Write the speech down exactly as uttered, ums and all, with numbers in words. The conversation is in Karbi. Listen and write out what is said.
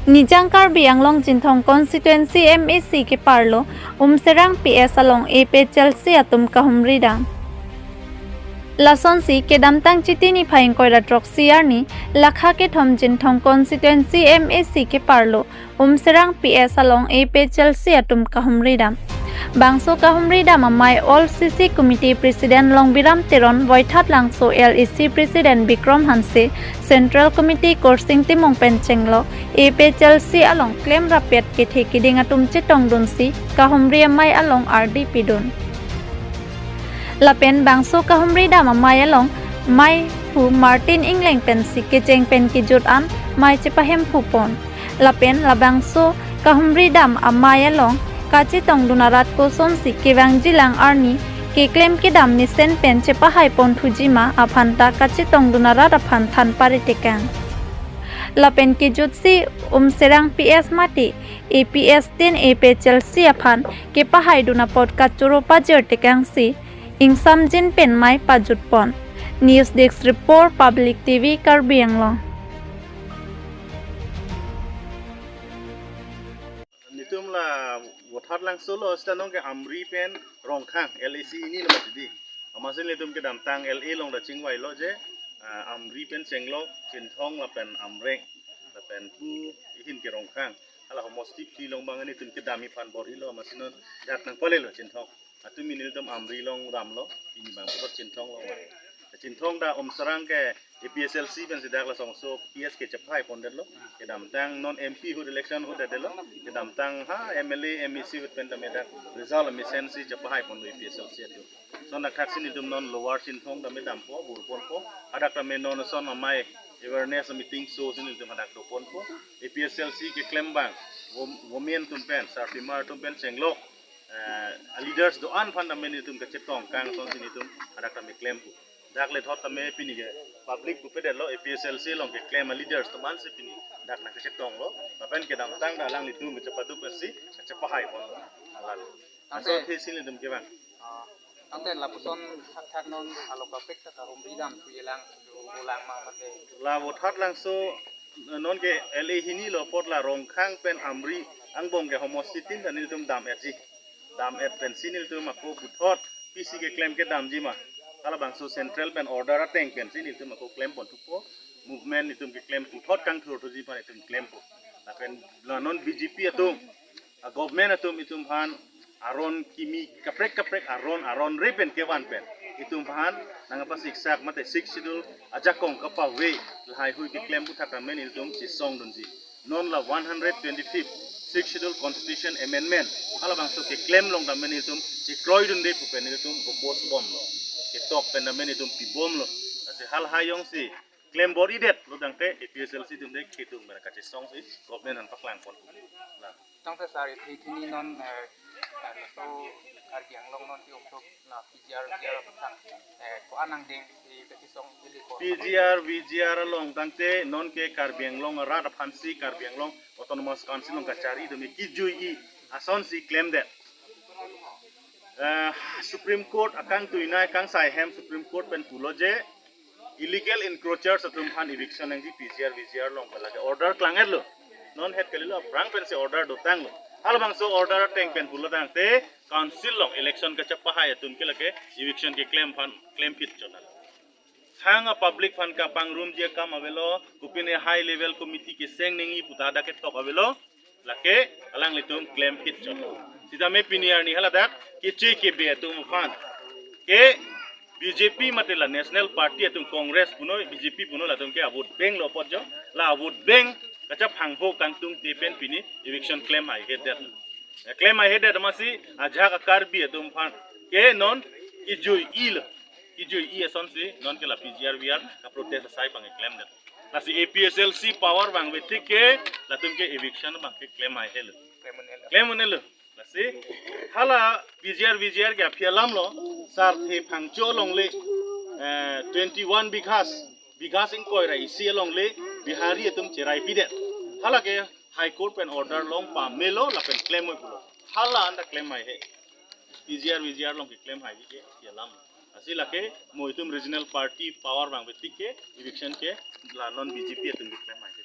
Nijang Karbi Anglong Chinthong Constituency M A C keparlo Umserang P S along A P H L C atum kahumri dam. Lasonsi kedamtang Chiti niphai ingkoi ra throksi arni, lakha kethom Chinthong Constituency M A C keparlo Umserang P S along A P H L C atum kahumri dam. Bangso kahumri dam amei All C C Committee President Longbiram Teron, Voithat Langso L A C President Bikrom Hanse, Central Committee Korsing Timung pen chenglok A P H L C along klem rapet kethe keding atum chetongdunsi kahumri amei along ardi pidun. Lapen bangso kahumri dam amei along meiphu Martin Engleng pensi kecheng pen kejut an mei chepahemphu pon. Lapen labangso kahumri dam amei along kachetongdun arat kosonsi kevangjilang arni keklem kedam mesen pen chepahai pon thuji ma aphanta kachetongdun arat aphan than paritekang. Lapen kejutsi Umserang P S mate A P S tin A P H L C aphan kepahaidun apot kachoro pajirtekangsi ingsamjin pen mei pajut pon. News Desk Report, Public T V, Karbi Anglong. Netum la Voithat Langso lo, sita nonke Amri pen Rongkhang L A C hini lo mati di. Amatsi netum kedamtang L A along ta chingvailo je, ah, Amri pen chenglok Chinthong lapen Amreng lapen pu ihin ke Rongkhang. Hala homosti phli along abang netum kedam aphan bor-ilo, amatsi non dak nangpalelo Chinthong. Atum pini netum Amri along damlo, pini bang puthot Chinthong along. Chinthong ta Umserang ke A P H L C pensi dak lasonso P S kechepahai pondetlo. Kedamtang non M P ahut election ahut detlo. Kedamtang ha M L A, M A C ahut pen tame dak result mesensi chepahai ponlo A P H L C atum. Lason dak thaksi netum non Lower Chinthong tame dampo, bor ponpo. Hadak tame non lason amei awareness meeting so si netum hadak do ponpo. A P H L C keklem abang, wom-, women atum pen, sarpimar atum pen chenglok, eh, leaders do-an aphan tame netum kachetongkang asonsi netum hadak tame klempo. Dak lethot tame pini ke public pupe detlo, A P H L C along keklem aleaders atum ansi pini dak nangkachetonglo. Lapen kedamtang dak alanglitum kachepaduk pensi kachepahai ponlo. Alan. Tangte anso thesi netum kevang. Ah, tangte lapuson thakthak non alo kaprek ta kahumri dam thujelang, dolang ma mate. La Voithat Langso nonke L A hini lo apot la Rongkhang pen Amri angbong ke homosti tin ta netum dam-etji. Dam-et pensi netum ako puthot pisi keklem kedamji ma. Halabangso central pen order ateng pensi netum ako klem pon thupo. Movement netum keklem puthot kangthur thuji aphan netum klempo. Lapen la non B J P atum, a government atum itum aphan aron kimi kaprek kaprek aron, aron re pen kevan pen itum aphan nangpasiksak mate Sixth Schedule ajakong kapave lahaihui keklem aputhak tame netum chesongdunji. Non la one hundred twenty-fifth Sixth Schedule Constitution Amendment halabangso keklem along tame netum chekroidunde pu pen netum oppose bomlo. Ketok pen tame netum pibomlo. Lasi halahai jongsi klem bor-idet lo tangte A P H L C atum de kedung mena kachesongsi government aphan paklang pon. La. Tangte sir, ithi hini non, eh, eh, so Karbi Anglong non ke untuk na P G R, V G R aphan, eh, ko-an angdengsi kachesong ili ko. P G R, V G R along tangte nonke Karbi Anglong arat aphansi, Karbi Anglong Autonomous Council along kachari atum kijui-i asonsi klemdet. Eh, Supreme Court akangtuinai kangsai ahem Supreme Court pen pulo je illegal encroachers atum aphan eviction nangji P G R, V G R along pen lake order klang-etlo. Non het kalilo, aphrang pensi order dotanglo. Halabangso order ateng pen pulo tangte council along election kachepahai atum ke lake eviction keklem aphan klem phit chot. Thang a public aphan kapangrumji akam avelo, kopine high level committee keseng nangji pu ta hadak ketok avelo. Lake alanglitum klem phit chot. Sitame pini arni haladak keche kebe atum aphan ke B J P mate la National Party atum, Congress puno, B J P puno, latum ke a vote bank lo apot jo. La a vote bank kachephangho kangtungte pen pini eviction klem haihedet. Klem haihedet amatsi ajahak a Karbi atum aphan ke non kijui-ilo. Kijui-i asonsi nonke la P G R V G R kaprotest asai abang keklemdet. Lasi A P H L C power vangve tik ke latum ke eviction abang keklem haihelo. Klem un-elo. Lasi hala P G R V G R ke aphi alamlo, Sarthe Phangcho alongle, eh, twenty-one bighas, bighas ingkoi ra isi alongle Bihari atum cherai pidet. Halake High Court pen order long pamelo lapen klemvoi pulo. Hala anta klem haihe. P G R V G R along keklem haihe ke aphi alam. Lasi lake mo itum regional party power vangve tik ke eviction ke la non B J P atum keklem haihe.